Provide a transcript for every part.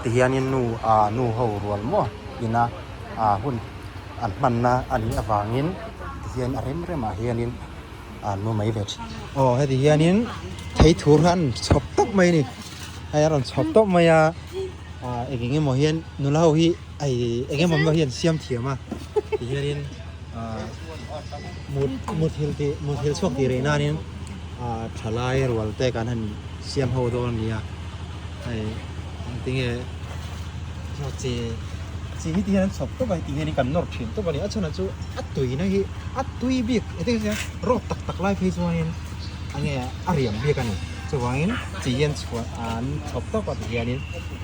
Tihianin nu ah nu ho rual maw ina ah hun an hmanna a nih avangin tihian a rem remah hianin an mu mai ve thin. Aw heti hianin thei thur kha an chhawp tawp mai a ni hei a rawn chhawp tawp mai a ah eng eng emaw hian nula ho hi hei eng emaw emaw hi an siam thiam a tihianin ah mut muthilh tih muthilh chhuak tih rih nanin ah thalai rual te kan han siam ho dawn a ni a hei engtinge chi chi hi ti hian an chhawp tawp a heti hian kan nawr thin tawp a ni a chhan ah chu a tuina hi a tui bik heti hian rawt tak tak lai phei chuanin enge a riam bik a ni chuvangin chi hian chhuah an chhawp tawp a ti hianin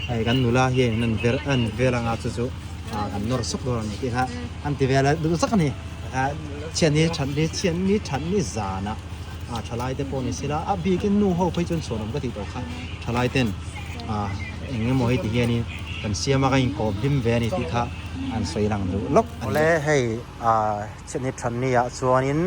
hei kan nula hianin an ver an vel anga chu chu ah kan nawr sawk dawn a ni tih kha an ti vel a duh zak a ni chhiatni thatni chhiatni thatni zanah ah thalai te pawh ni sela a bikin nu ho phei chuan chhuanawm ka tih tawh kha thalai ten ah eng emaw hei ti hianin kan siam a kan inkawm hlim ve a ni tih kha an sawi lang duh lawk a ni. Awle hei ah chhiatni thatni ah chuanin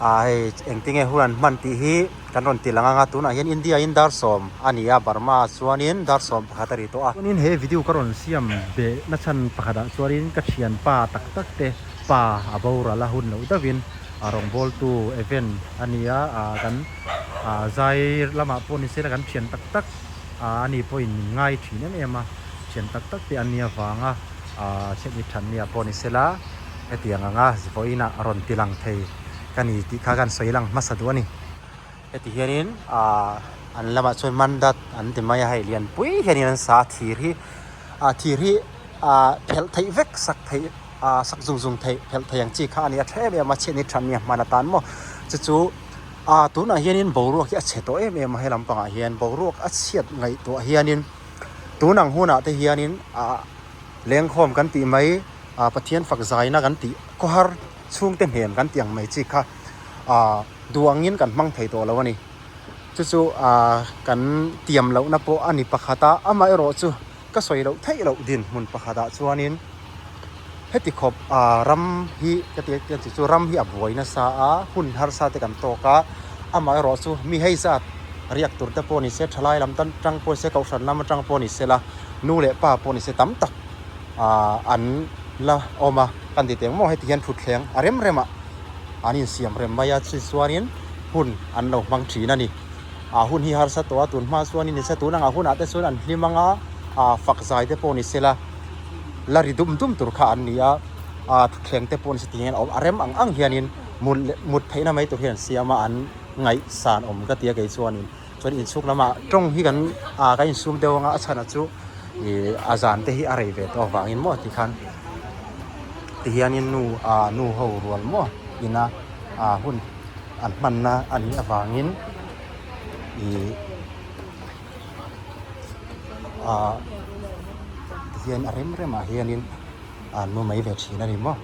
ah hei engtinge hun an hman tih hi kan rawn ti lang anga tunah hian India in dar sawm a ni a Burma ah chuanin dar sawm pakhat a ri tawh a. Chuanin he video ka rawn siam beh na chhan pakhatah chuanin ka thianpa tak tak te pa a boral a hun loh deuhin a rawngbawltu event a ni a ah kan ah zai lamah pawh ni sela kan thian tak tak ah ani pawhin min ngai thin em em a thian tak tak te an nih avanga ah chhiatni thatni ah pawh ni sela hetiang anga vawiinah a rawn ti lang thei ka ni tih kha kan sawi lang hmasa duh a ni. Heti hianin ah an lamah chuan mandat an ti mai a hei lianpui hianin an sa a thir hi ah thir hi ah phelh theih vek sak theih ah sak zung zung theih phelh theih ang chi kha a ni a tha em em a chhiatni thatni a hman atan maw chu chu ah tunah hianin boruak hi a chhe tawh em em a he lampangah hian boruak a chhiat ngaihtuah hianin tun ang hunah te hianin ah lengkhawm kan tih mai ah Pathian fak zaina kan tih khawhar chhungte hnem kan tih ang mai chi kha ah duh angin kan hmang thei tawh lo a ni chu chu ah kan tiam lohna pawh a ni pakhat a amaherawh chu ka sawi loh theih loh dinhmun pakhatah chuanin heti khawp ah ram hi ka ti ang chu ram hi a buai nasa a hun harsa te kan tawk a amaherawh chu mi hei zat riak tur te pawh ni se thalai lam tan tang pawh ni se kohhran lam atang pawh ni se la nu leh pa pawh ni se tam tak ah an la awm a kan ti teh maw heti hian thutthleng a rem rem ah an insiam rem mai a chu chuanin hun an lo hmang thin a ni ah hun hi harsa tawh a tun hma chuanin ni se tun angah hunah te chuan an hlim anga ah fak zai te pawh ni se la la ri dum dum tur kha an ni a ah thutthleng te pawh ni se ti hian a awm a rem ang ang hianin mut leh mut theihna mai tur hian an siam a an ngaihsan awm ka ti a kei chuanin chuan inchhung lamah tawng hi kan ah kan insum deuh anga a chhan ah chu ih a zan te hi a rei ve tawh avangin maw tikhan tihianin nu ah nu ho rual maw ina ah hun an hmanna a nih avangin ih ah tihian a rem remah hianin an mu mai ve thin a ni maw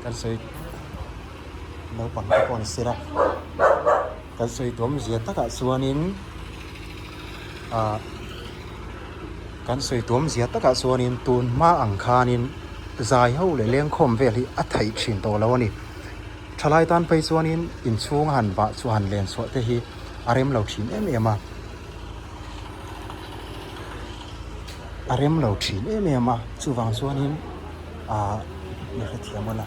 kan sawi naupang te pawh an sir a kan sawi tuam zia takah chuanin ah kan sawi tuam zia takah chuanin tun hma ang khanin zai ho leh lengkhawm vel hi a theih thin tawh lo a ni. Thalai tan phei chuanin inchhung a han vah chu han len chhuah te hi a rem lo thin em em a, a rem lo thin em em a chuvang chuanin ah mi hrethiam a la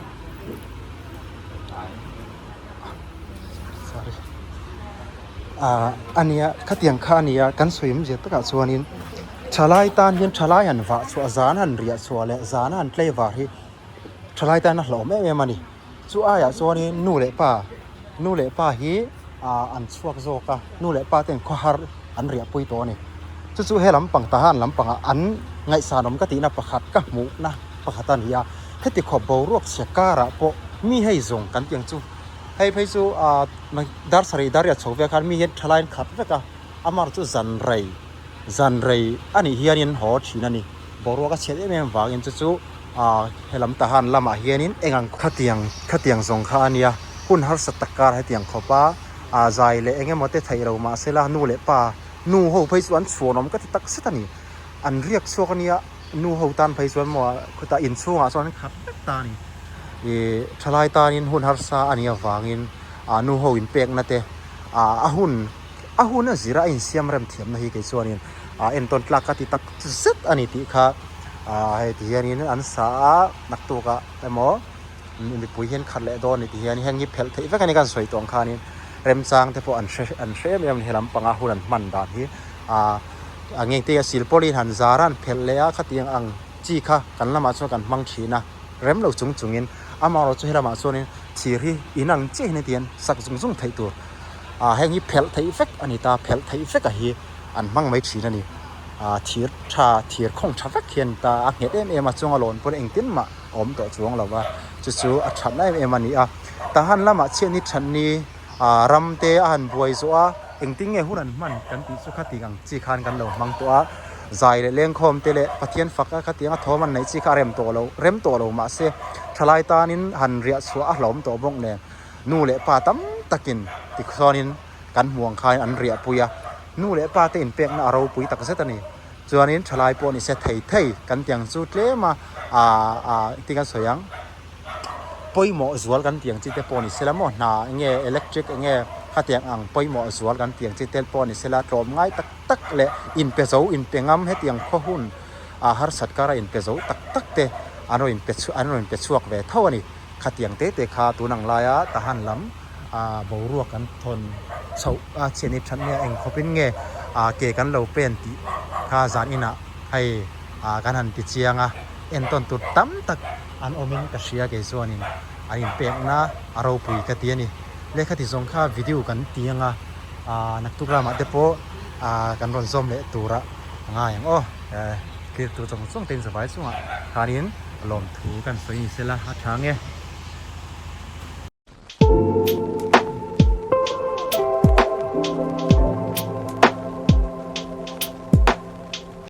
sorry ah a nia khatiang kha a nia kan sawi awmzia takah chuanin thalai tan hian thalai han vah chhuah zan han riah chhuah leh zan a han tlei var hi thalai tan a hlauhawm em em a ni. Chu aiah chuanin nu leh pa nu leh pa hi ah an chhuak zawk a nu leh pa ten khawhar an riahpui tawh a ni chu chu he lampang tahan lampangah an ngaihsan awm ka tihna pakhat ka hmuhna pakhat a ni a heti khawp boruak chhia karah pawh mi hei zawng kan tih ang chu hei phei chu ah dar sarih dar riat chho vel khan mi hian thalai an khat vek a amar chu zan rei zan rei a nih hianin haw thin a ni boruak a chhiat em em vangin chu chu. Ah helam tahan lamah hianin eng ang khatiang khatiang zawng kha a nia hun harsa tak kar hetiang khawp a ah zai leh eng emaw te theih lo mahsela nu leh pa nu ho phei chu an chhuanawm ka ti tak zet a ni an riak chhuak a nia nu ho tan phei chuan maw khutah inchhungah chuan an khat vek ta a ni ih thalai tanin hun harsa a nih avangin ah nu ho inpekna te ah a hun a hun a zira a insiam rem thiamna hi kei chuanin. ah entawn tlak ka ti tak zet a ni tih kha ah hei ti hianin an sa a naktuk ah emaw mipui hian khat leh dawn a ni ti hian heng hi phelh theih vek a ni kan sawi tawh ang khanin remchang te pawh an hre an hre em em a ni helam panga hun an hman dan hi ah a ngengte a silpawlin han zar a an phelh leh a khatiang ang chi kha kan lamah chuan kan hmang thin a rem lo chung chungin amaherawhchu chu helamah chuanin thir hi in ang chiah hian hetiang sak zung zung theih tur ah heng hi phelh theih vek a ni ta phelh theih vek a hi an hmang mai thin a ni ah thir tha thir khawng tha vek hian ta a nghet em em a chuang a lawn pawn engtin mah a awm tawh chuang lo va chu chu a thatna em em a ni a tahan lamah chhiat ni that ni ah ram te a han buai zawh a engtin nge hun an hman kan tih chu khati ang chi khan kan lo hmang tawh a zai leh lengkhawm te leh Pathian fak a khatiang a thawm an neih chi kha a rem tawh lo rem tawh lo mahse thalai tanin han riah chhuah a hlauhawm tawh bawk nen nu leh pa tam takin tikhuanin kan hmuh ang khan an riah pui a nu leh pa te inpekna a ropui tak zet a ni chuanin thalai pawh ni se thei thei kan tih ang chu tlem a ah ah engtin kan sawi ang pawimawh zual kan tih ang chi te pawh ni sela maw hna enge electric enge khatiang ang pawimawh zual kan tih ang chi te pawh ni sela tlawm ngai tak tak leh inpe zo inpe ngam hetiang khaw hun ah harsat kara inpe zo tak tak te an rawn inpe chhuak an rawn inpe chhuak ve tho a ni khatiang te te kha tun ang laia tahan lam ah boruak an thawn chhoh a chhiat ni that nia eng khawpin nge ah ke kan lo pen tih kha zan inah hei ah kan han ti chiang a entawn tur tam tak an awmin ka hria kei chuanin an inpekna a ropui ka ti a ni lehkha ti zawng kha video kan ti anga ah naktuk lamah te pawh ah kan rawn zawm leh tura a ngai ang aw eh thlir tur zawng zawng te in zavai chungah khanin lawmthu kan sawi ni sela a tha nge.